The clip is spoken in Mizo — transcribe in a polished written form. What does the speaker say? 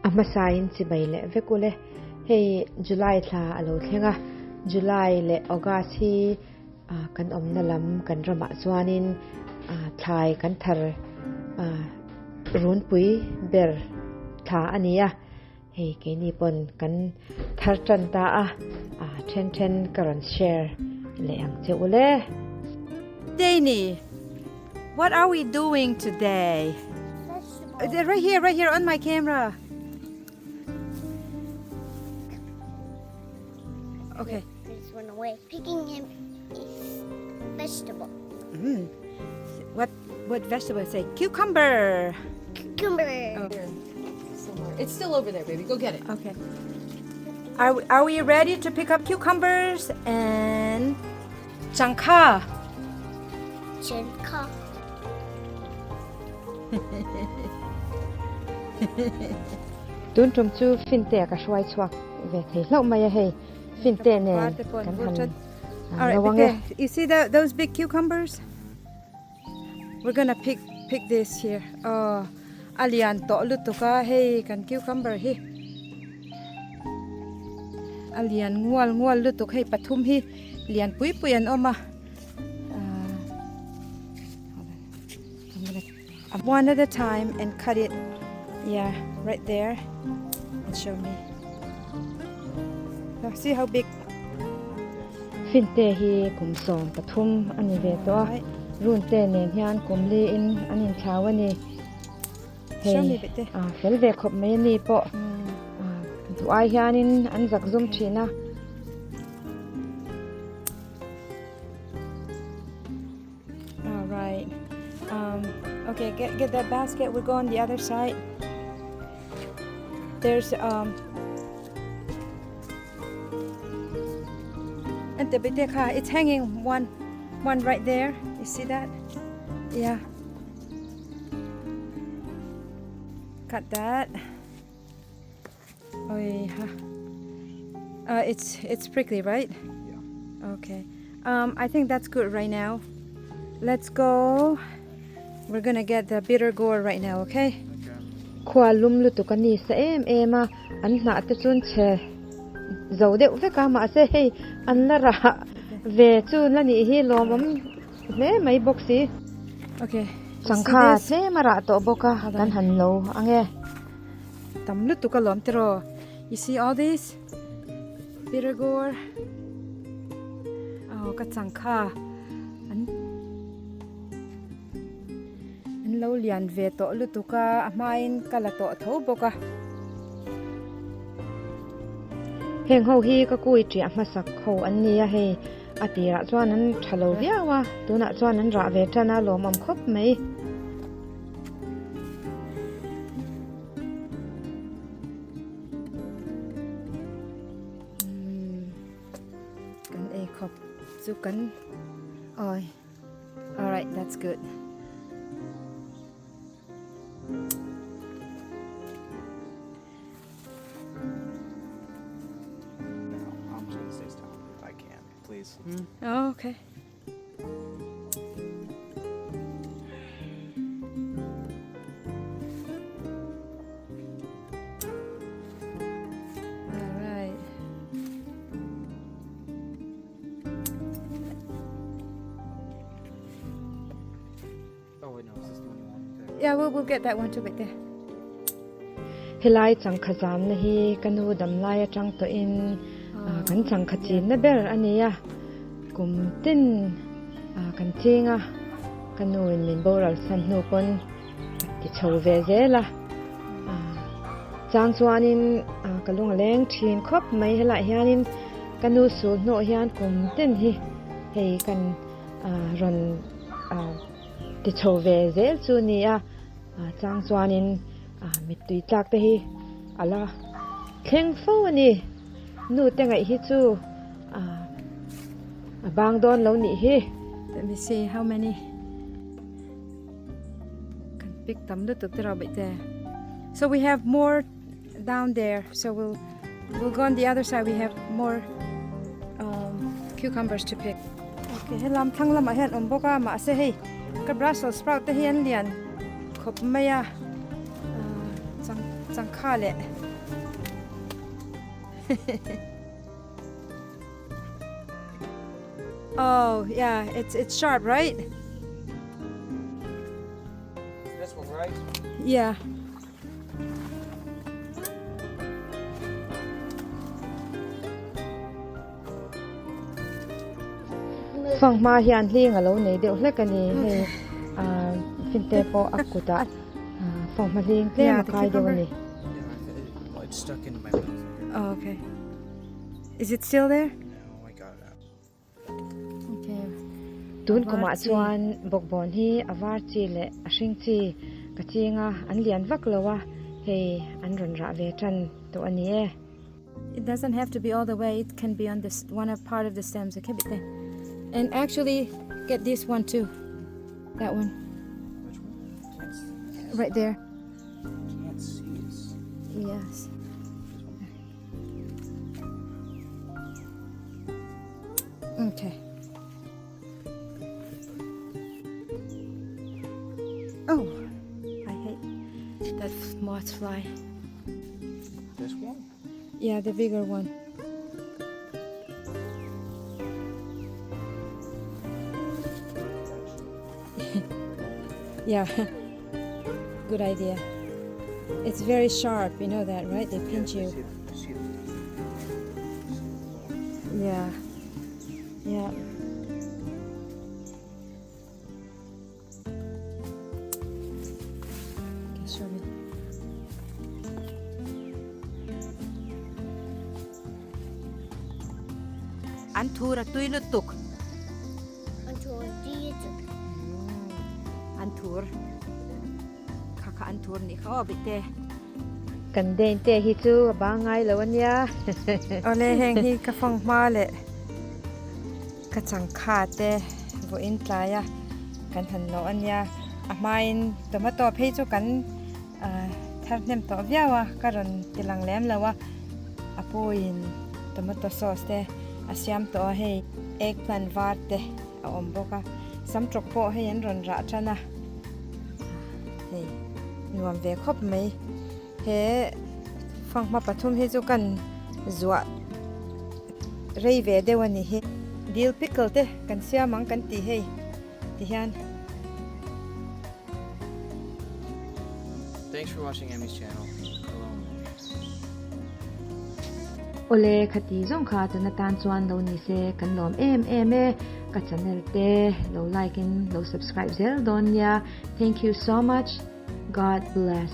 A hmasain chibai leh vek ule. Hei July thla a lo thleng a, July leh August hi kan awmna lam kan ramah chuanin thlai kan thar runpui ber thla a ni a, hei keini pawn kan thar tan ta a, then then ka rawn share leh ang che ule. Danny, what are we doing today? Vegetables. Right here, right here on my camera. Okay. I just went away. Picking him a vegetable. Mm. What what vegetable? Say cucumber. Cucumber. Oh. Somewhere. It's still over there, baby. Go get it. Okay. Are we, are we ready to pick up cucumbers and changkha? Changkha. Tun tum chu Finte ka hruai chhuak ve thei hlauh mai a hei. Finte nen kan han lo ang e. You see the, those big cucumbers? We're gonna pick pick this here. Oh, a lian tawh lutuk a hei kan cucumber hi. A lian ngual ngual lutuk hei pathum hi lian pui pui an awm a. I'm gonna one at a time and cut it. Yeah, right there. And show me. Now see how big. Finte hi kum 13 a ni ve tawh a, Runte nen hian kum li in an inthlau a ni. Hei fel ve khawp mai a ni pawh duh ai hianin an zak zum thin a. All right. Um, okay, get, get that basket. We'll go on the other side. There's um and the biteka, it's hanging one one right there. You see that? Yeah. Cut that. Oh yeah. Uh, it's it's prickly, right? Yeah. Okay. Um, I think that's good right now. Let's go. We're gonna get the bitter gourd right now, okay? Khua lum lutuk a ni sa em em a, an hnah te chuan chhe zo deuh vek a, mahse hei an la rah ve chu la nih hi lawmawm hle mai bawk si. Okay. Changkha tlem a rah tawh bawk a, kan han lo ang e. Tam lutuk a lawm tiraw. You see all this? Bitter gourd. Oh, ka changkha. An an lo lian ve tawh lutuk a, a hmain ka la tawh tho bawk a. Heng ho hi ka kui ṭiah hmasak ho an ni a, hei a tirah chuan an ṭha lo viau a, tunah chuan an rah ve ṭan a, lawmawm khawp mai. Kan ei khawp chu kan oi alright that's good. I'm just gonna say stop if I can, please. Oh, okay. Alright. Oh wait, no, is this the one you want? Yeah, we'll, we'll get that one too right there. Helai changkha zamna hi ka nu damlai atang tawhin kan changkha chinna ber a ni a, kum tin kan ching a, ka nu in min boral san hnu pawn ka ti chho ve zel a, chang chuanin ka lung a leng thin khawp mai helaiah hianin ka nu sul hnawh hian kum tin hi hei kan rawn ti chho ve zel chu a ni a, chang chuanin mittui tlak te hi a la thleng fo a ni. Nu te ngaih hi chu a bang dawn lo nih hi. Let me see how many kan pick tam lutuk te rawh baihte. So we have more down there so we'll we'll go on the other side we have more um, cucumbers to pick. Okay, helam thlang lamah hian awm bawk a mahse hei ka Brussels sprout te hi an lian khawp mai a. Chang. Changkha leh Oh yeah, it's it's sharp, right? This one, right? Yeah. Fanghma hian hling a lo nei deuh hlek a ni. Hei finte pawh a kutah fanghma hling tlem a kai deuh a ni. Oh, okay. Is it still there? No, I got it out. Okay. Tun kumah chuan bawkbawn hi a var chi leh a hring chi ka ching a, an lian vak lo a, hei an rawn rah ve tan tawh a ni e. It doesn't have to be all the way, it can be on this one of part of the stems, okay bit there. And actually get this one too. That one. Which one? Can't see. Right there. Can't see. It's Yes. Okay. Oh, I hate that moth fly. This one? Yeah, the bigger one. Yeah, good idea. It's very sharp, you know that, right? They pinch you. Yeah. Yeah. Okay, show me. Anthur a tui lutuk. Anthur a tui lutuk. Anthur. Kha kha anthur nih kha aw bihte. Kan den te hi chu a bang ngai lo a nia. Awle heng hi ka fang hma leh ka changkha te vawiin tlai a kan han nawh a nia. A hmain tomato phei chu kan thar hnem tawh viau a ka rawn ti lang lem lo a. A puiin tomato sauce te a siam tawh a hei eggplant var te a awm bawk a samtawk pawh hei an rawn rah tan a hei nuam ve khawp mai he fanghma pathum hi chu kan zuah rei ve deuh a ni hi dil pickle te kan siam ang kan tih hei ti hian. Thanks for watching Emmy's channel. Awle khati zawng kha tun atan chuan lo ni se kan lawm em em e ka channel te lo like in lo subscribe zel dawn nia thank you so much God bless.